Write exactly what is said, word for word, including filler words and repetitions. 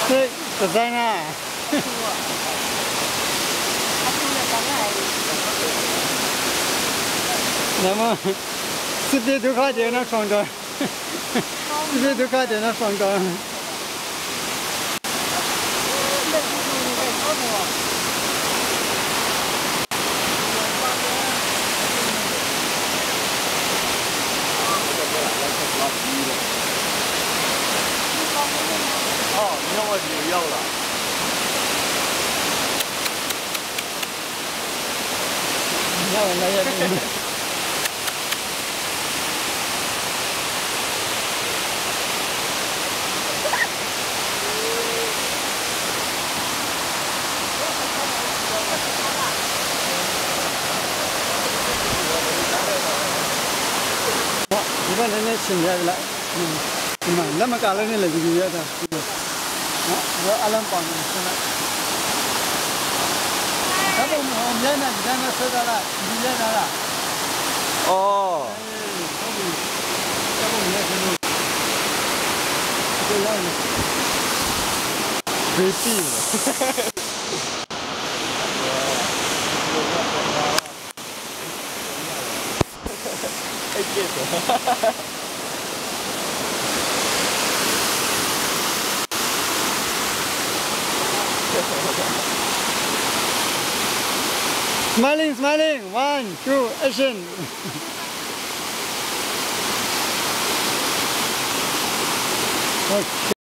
Hey, designer. Nama, sip de duka de na song don. Sip de duka de na song don. Oh, 你让我去要了。你让我来要。 Iban na ne shin ya la. Iman lama ka la ne la ji ya ta. Wa alam pa ne shin la. Ka ba mo ya na ya na sa da la. Ji ya da la. Oh. Pretty. Smiling, smiling. One, two, action. Okay.